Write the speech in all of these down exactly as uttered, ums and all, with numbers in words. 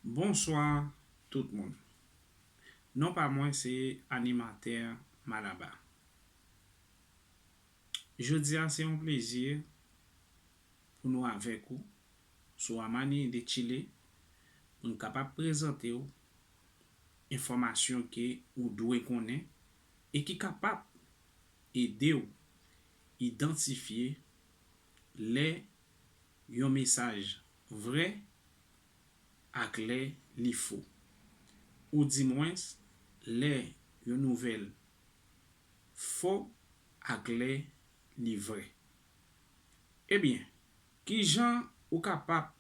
Bonswa tout moun. Non pa mwen se animatè Malaba. Jodi a se yon plezi pou nou avèk ou sou Amani de Chile pou n kapab prezante w enfòmasyon ke ou dwe konnen e ki kapab ede w idantifye lè yon mesaj vrè ak lè li fo, oudimwens lè yon nouvèl fo ak lè li vrè. Ebyen, kijan ou kapab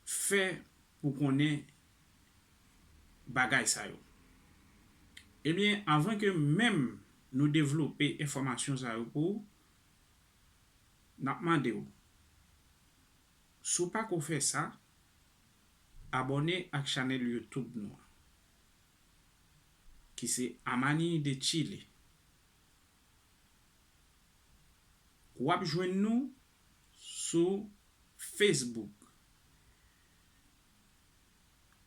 fè pou konnen bagay sa yo? Ebyen, anvan ke menm nou devlope enfòmasyon sa yo pou ou, n ap mande w, si w pako fè sa, abòne ak chanèl YouTube nou an, ki se Amani de Chile. W ap jwenn nou sou Facebook,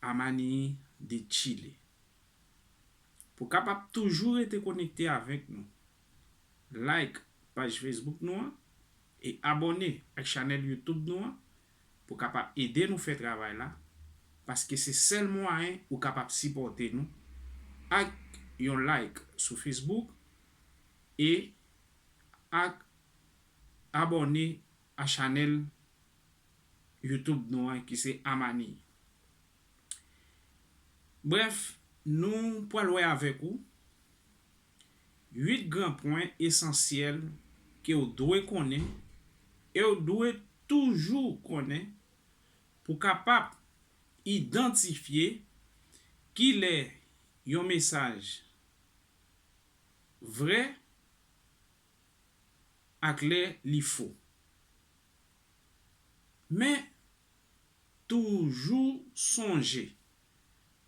Amani de Chile. Pou kapab toujou rete konekte avèk nou, like paj Facebook nou an e abòne ak chanèl YouTube nou an pou kapab ede nou fè travay la, paske se sèl mwayen ou kapab sipòte nou ak yon like sou Facebook e ak abòne a chanèl YouTube nou an ki se Amani. Brèf, nou pral wè avèk ou uit gran pwen esansyèl ke w dwe konnen e w dwe toujou konnen pou kapab idantifye kilè yon mesaj vrè ak lè li fo. Men, toujou sonje,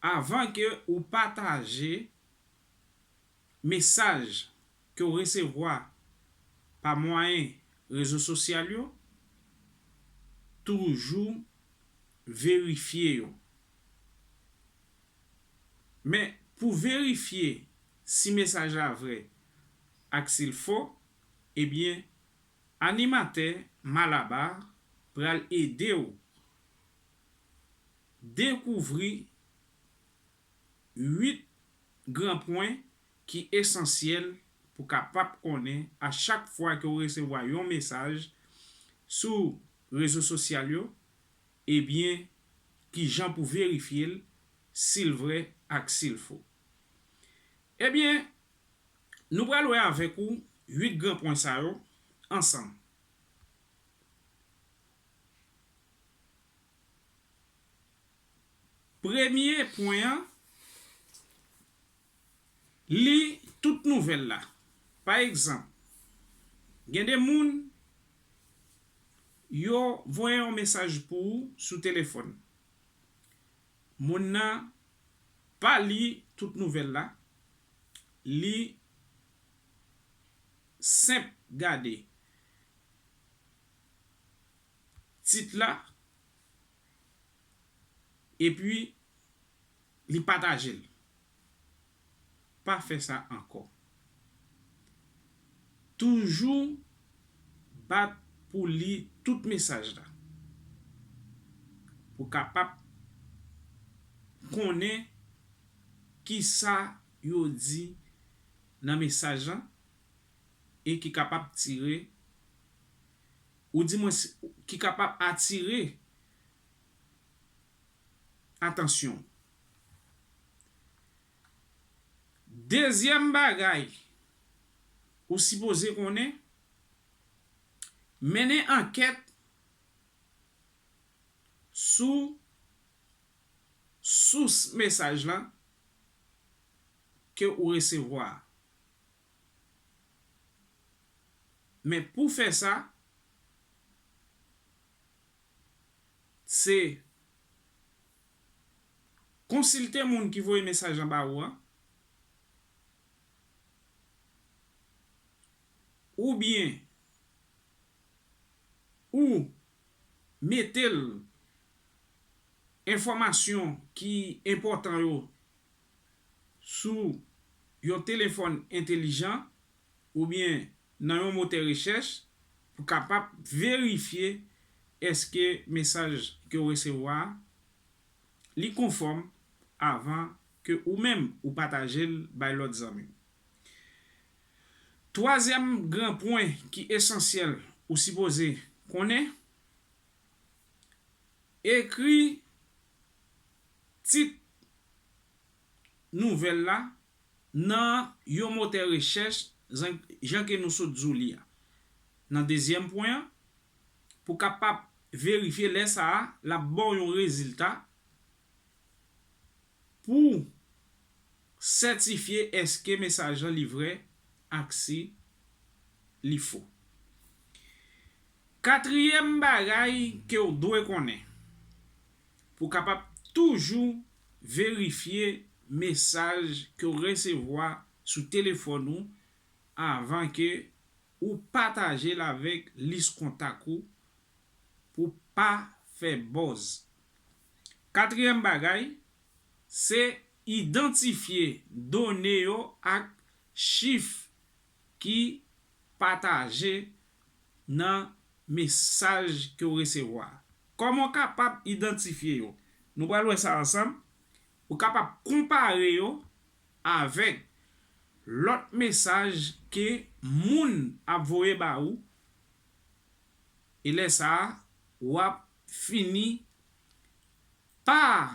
avan ke ou pataje mesaj ke w resevwa pa mwayen rezo sosyal yo, toujou verifye yo. Men, pou verifye si mesaj la vrè ak si l fo, ebyen, animatè Malaba pral ede w dekouvri uit gran pwen ki esansyèl pou kapab konnen a chak fwa ke w resevwa yon mesaj sou rezo sosyal yo, ebyen, kijan pou verifye l, si l vrè ak si l fo. Ebyen, nou pral wè avèk ou uit gran pwen sa yo ansanm. Premye pwen an, li tout nouvèl la. Pa egzanp, gen de moun, yo voye yon mesaj pou ou sou telefòn. Moun nan pa li tout nouvèl la, li senp gade tit la, epi li pataje l. Pa fè sa ankò. Toujou bat pou li tout mesaj la, pou kapab konnen kisa yo di nan mesaj lan e ki kapab tire, oudimwens ki kapab atire atansyon. Dezyèm bagay ou sipoze konnen, mennen ankèt sou sous mesaj la ke ou resevwa a. Men pou fè sa, se konsilte moun ki voye mesaj lan ba ou an, oubyen ou mete l, enfòmasyon ki enpòtan yo sou yon telefòn entelijan oubyen nan yon motè rechèch pou kapab verifye èske mesaj ke w resevwa a, li konfòm avan ke ou menm ou pataje l bay lòt zanmi w. Twazyèm gran pwen ki esansyèl ou sipoze konnen, ekri tit nouvèl la nan yon motè rechèch jan, jan ke nou sot di w li a. Nan dezyèm pwen an, pou kapab verifye lè sa a, l ap ba w yon rezilta pou sètifye èske mesaj lan li vrè ak si li fo. Katriyèm bagay ke w dwe konnen pou kapab toujou verifye mesaj ke w resevwa sou telefòn ou avan ke ou pataje l avèk lis kontak ou pou pa fè bòz. Katriyèm bagay, se idantifye done yo ak chif ki pataje nan mesaj ke w resevwa. Kòman w kapab idantifye yo? Nou pral wè sa ansanm. Ou kapab konpare yo avèk lòt mesaj ke moun ap voye ba ou. E lè sa a, w ap fini pa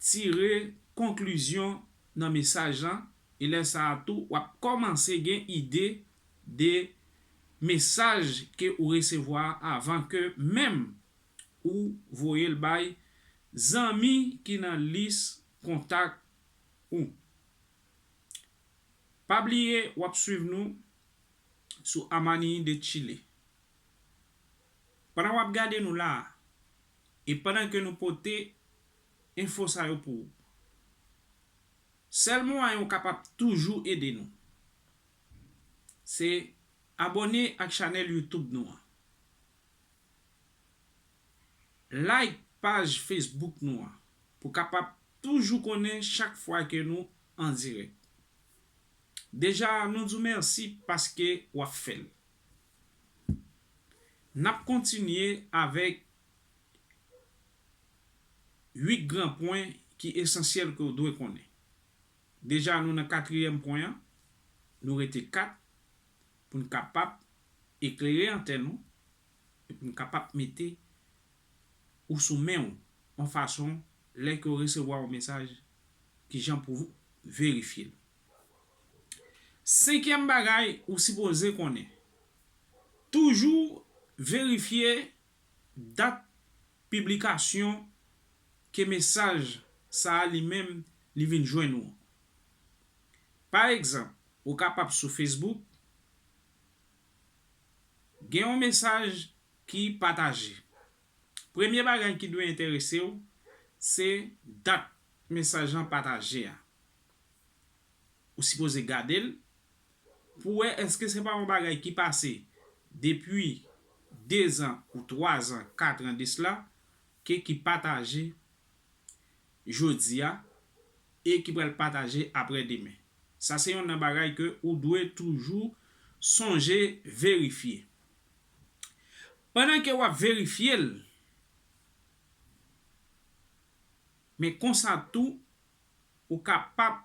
tire konklizyon nan mesaj lan. E lè sa a tou, w ap kòmanse gen ide de mesaj ke ou resevwa avan ke menm ou voye l bay zanmi ki nan lis kontak ou. Pa bliye w ap swiv nou sou Amani de Chile. Pandan w ap gade nou la a, e pandan ke nou pote enfo sa yo pou ou, sèl mwayen ou kapab toujou ede nou, se abòne ak chanèl YouTube nou an. Like paj Facebook nou an pou kapab toujou konnen chak fwa ke nou an dirèk. Deja, nou di w mèsi paske w ap fè l. N ap kontinye avèk uit gran pwen ki esansyèl ke w dwe konnen. Deja, nou nan katriyèm pwen an, nou rete kat pou n kapab eklere antèn ou e pou n kapab mete ou sou men w yon fason lè ke w resevwa yon mesaj kijan pou verifye l. Senkyèm bagay ou sipoze konnen, toujou verifye dat piblikasyon ke mesaj sa a li menm li vin jwenn ou. Pa egzanp, ou kapab sou Facebook, gen yon mesaj ki pataje. Premye bagay ki dwe enterese w, se dat mesaj lan pataje a. Ou sipoze gade l pou wè èske se pa yon bagay ki pase depi dezan ou twazan, katran de sila, ke ki pataje jodi a e ki pral pataje aprè demen. Sa se yonn nan bagay ke ou dwe toujou sonje verifye. Pandan ke w ap verifye l, men konsa tou, ou kapab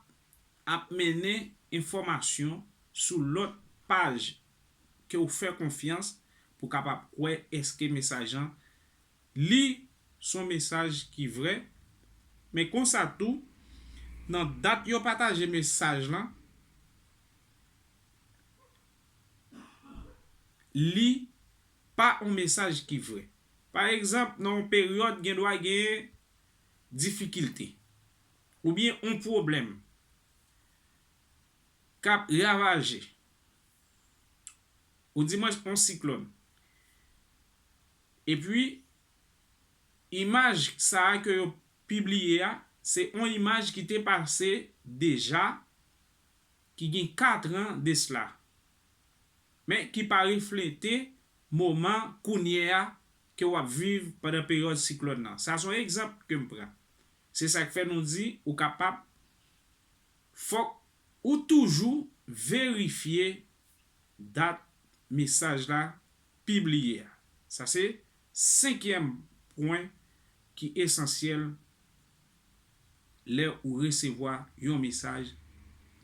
ap mennen enfòmasyon sou lòt paj ke w fè konfyans pou kapab kwè èske mesaj lan li se yon mesaj ki vrè. Men konsa tou, nan dat yo pataje mesaj lan, li pa yon mesaj ki vrè. Pa egzanp, nan yon peryòd, gen dwa gen difikilte oubyen yon pwoblèm k ap ravaje, oudimwens yon siklòn. Epi, imaj sa a ke yo pibliye a, se yon imaj ki te pase deja, ki gen katran de sila, men ki pa reflete moman kounye a ke w ap viv pandan peryòd siklòn nan. Sa se yon egzanp ke m pran. Se sa k fè nou di ou kapab, fòk ou toujou verifye dat mesaj la pibliye a. Sa se senkyèm pwen ki esansyèl lè ou resevwa yon mesaj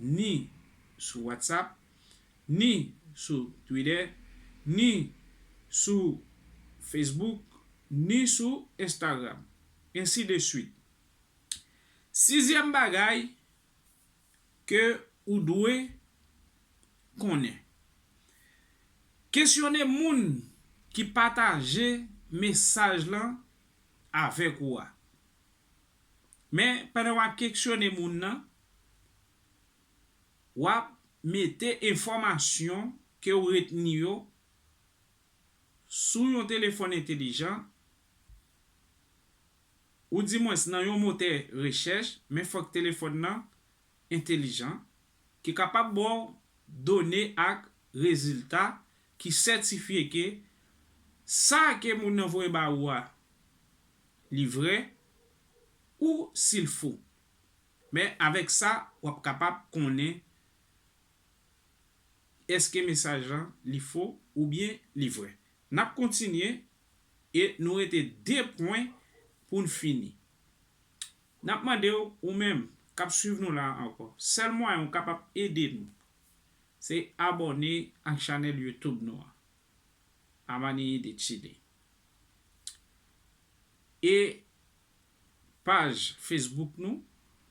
ni sou WhatsApp, ni sou Twitter, ni sou Facebook, ni sou Instagram, ensi de swit. Sizyèm bagay ke ou dwe konnen. Kesyone moun ki pataje mesaj lan avèk ou a. Men, pandan w ap kesyone moun nan, w ap mete enfòmasyon ke w retni yo sou yon telefòn entelijan, oudimwens nan yon motè rechèch, men fòk telefòn nan entelijan, ki kapab ba w done ak rezilta ki sètifye ke sa ke moun nan voye ba ou a, li vrè, ou si l fo. Men avèk sa, w ap kapab konnen èske mesaj lan li fo oubyen li vrè. N ap kontinye e nou rete de pwen pou n fini. N ap mande w, ou menm k ap swiv nou la ankò, sèl mwayen w kapab ede nou, se abòne ak chanèl YouTube nou an, Amani de Chile. E paj Facebook nou,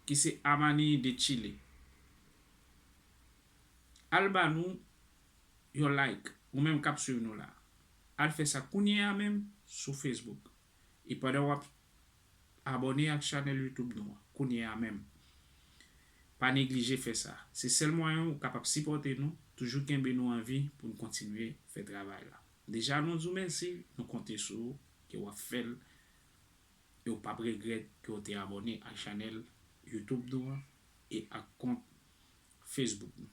ki se Amani de Chile. Al ba nou yon like, ou menm k ap swiv nou la. Al fè sa kounye a menm sou Facebook. E pandan w ap abòne ak chanèl YouTube nou an, kounye a menm. Pa neglije fè sa. Se sèl mwayen ou kapab sipòte nou, toujou kenbe nou an vi pou n kontinye fè travay la. Deja nou di w mèsi, nou konte sou ou, ke w ap fè l, e w p ap regrèt ke w te abòne ak chanèl YouTube nou an e ak kont Facebook nou.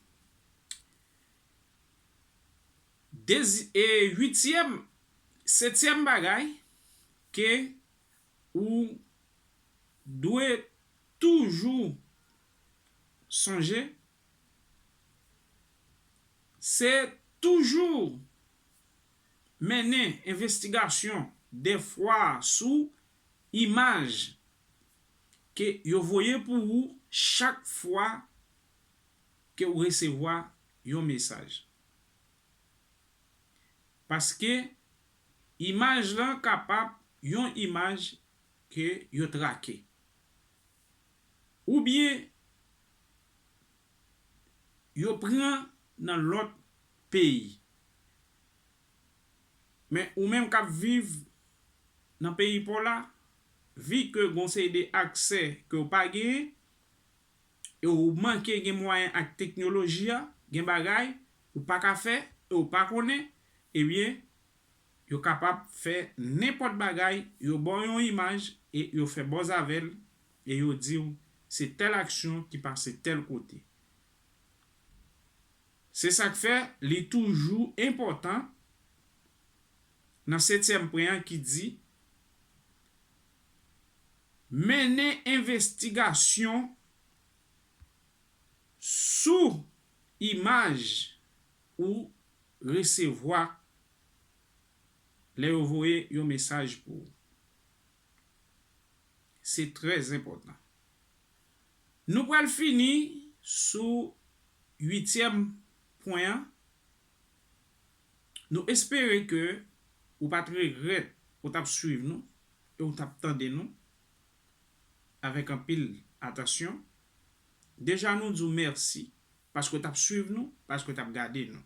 Dezi-, e uityèm, setyèm bagay ke ou dwe toujou sonje, se toujou mennen envestigasyon dèfwa sou imaj ke yo voye pou ou chak fwa ke w resevwa yon mesaj. Paske imaj lan kapab yon imaj ke yo trake. Oubyen yo pran nan lòt peyi. Men ou menm k ap viv nan peyi pa w la, vi ke gon seri de aksè ke w pa genyen, e w manke gen mwayen ak teknoloji a, gen bagay ou pa ka fè, e w pa konnen, ebyen, yo kapab fè nenpòt bagay, yo ba w yon imaj, e yo fè buzz avè l, e yo di w se tèl aksyon ki pase tèl kote. Se sa k fè li toujou enpòtan nan setyèm pwen an ki di, mennen envestigasyon sou imaj ou resevwa lè yo voye yon mesaj pou ou. Se trè enpòtan. Nou pral fini sou uityèm pwen an. Nou espere ke ou pa t regrèt ou t ap swiv nou e ou t ap tande nou avèk anpil atansyon. Deja nou di w mèsi paske w t ap swiv nou, paske w t ap gade nou.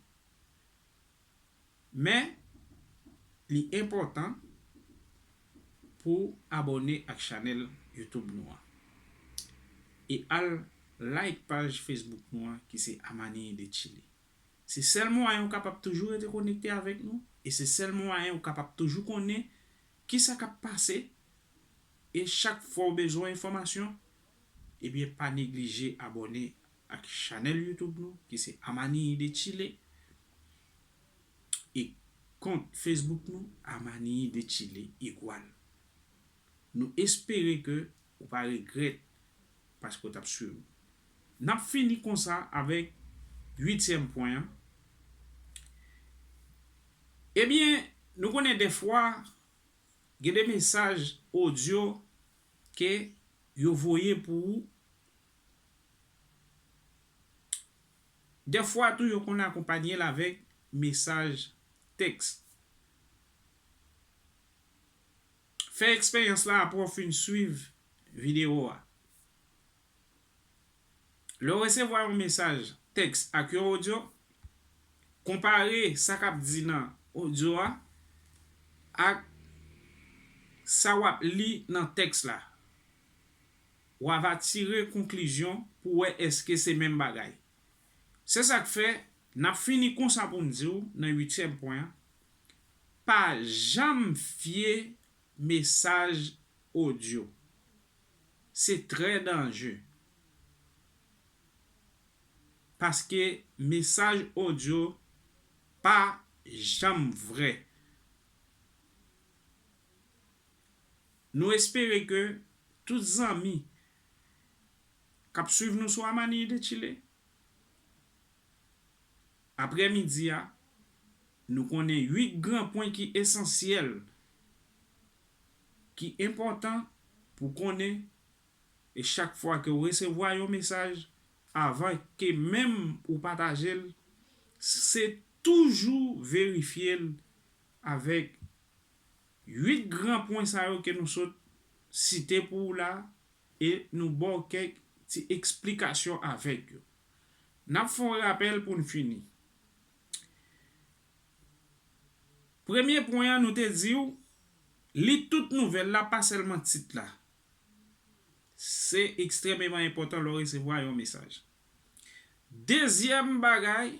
Men, li enpòtan pou w abòne ak chanèl YouTube nou an. E al like paj Facebook nou an ki se Amani de Chile. Se sèl mwayen ou kapab toujou rete konekte avèk nou e se sèl mwayen ou kapab toujou konnen kisa k ap pase. E chak fwa w bezwen enfòmasyon, ebyen pa neglije abòne ak chanèl YouTube nou ki se Amani de Chile e kont Facebook nou Amani de Chile igwal. Nou espere ke ou pa regrèt paske w t ap swiv. N ap fini konsa avèk uityèm pwen an. Ebyen, nou konnen dèfwa, gen de mesaj odyo ke yo voye pou ou. Dèfwa tou, yo konn akonpanye l avèk mesaj tèks. Fè eksperyans la apre w fin swiv videyo a. Lè w resevwa yon mesaj tèks ak yon odyo, konpare sa k ap di nan odyo a ak sa w ap li nan tèks la. W a va tire konklizyon pou wè èske se menm bagay. Se sa k fè, n ap fini konsa pou n di w nan uityèm pwen an, pa janm fye mesaj odyo. Se trè danje. Paske mesaj odyo pa janm vrè. Nou espere ke tout zanmi k ap swiv nou sou Amani de Chile, aprèmidi a, nou konnen uit gran pwen ki esansyèl, ki enpòtan pou konnen, e chak fwa ke w resevwa yon mesaj, avan ke menm ou pataje l, se toujou verifye l avèk uit gran pwen sa yo ke nou sot site pou ou la, e nou ba w kèk ti eksplikasyon avèk yo. N ap fè yon rapèl pou n fini. Premye pwen an, nou te di w, li tout nouvèl la, pa sèlman tit la. Se ekstrèmeman enpòtan lè w resevwa yon mesaj. Dezyèm bagay,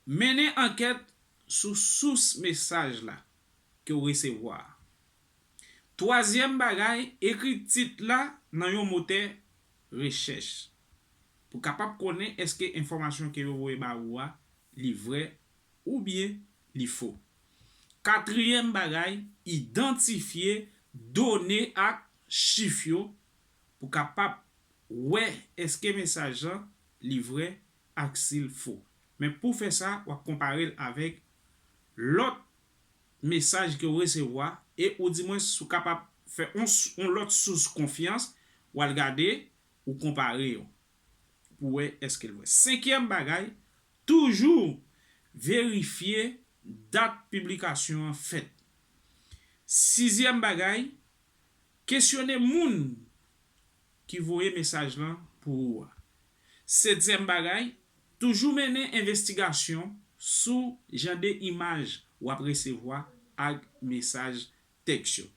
mennen ankèt sou sous mesaj la ke w resevwa a. Twazyèm bagay, ekri tit la nan yon motè rechèch pou kapab konnen èske enfòmasyon ke yo voye ba ou a, li vrè oubyen li fo. Katriyèm bagay, idantifye done ak chif yo pou kapab wè èske mesaj lan li vrè ak si l fo. Men pou fè sa, w ap konpare l avèk lòt mesaj ke w resevwa e oudimwens si w kapab fè yon, yon lòt sous konfyans, w al gade, ou konpare yo pou wè èske l vrè. Senkyèm bagay, toujou verifye dat piblikasyon an fèt. Sizyèm bagay, kesyone moun ki voye mesaj lan pou ou a. Setyèm bagay, toujou mennen envestigasyon sou jan de imaj w ap resevwa ak mesaj tèks yo.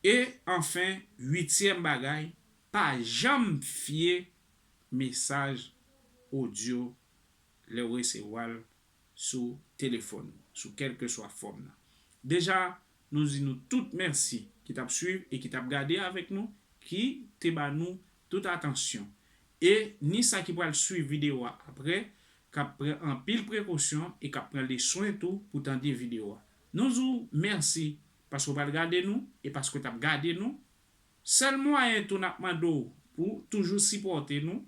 E anfen, uityèm bagay, pa janm fye mesaj odyo lè w resevwa l sou telefòn ou, sou kèlkeswa fòm nan. Deja, nou di nou tout mèsi ki t ap swiv e ki t ap gade avèk nou, ki te ba nou tout atansyon. E ni sa ki pral swiv videyo a apre, k ap pran anpil prekosyon e k ap pran le swen tou pou tande videyo a. Nou di w mèsi paske w pral gade nou e paske w t ap gade nou. Sèl mwayen tou n ap mande w pou toujou sipòte nou,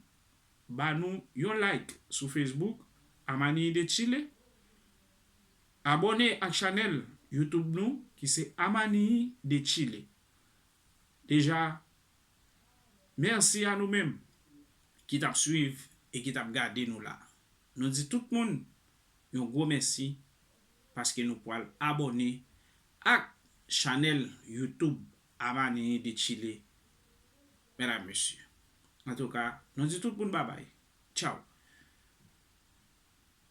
ba nou yon like sou Facebook, Amani de Chile. Abòne ak chanèl YouTube nou ki se Amani de Chile. Deja, mèsi a nou menm ki t ap swiv e ki t ap gade nou la. Nou di tout moun yon gwo mèsi paske nou pral abòne ak chanèl YouTube Amani de Chile, medam, mesye. Antouka, nou di tout moun babay. Tchaw.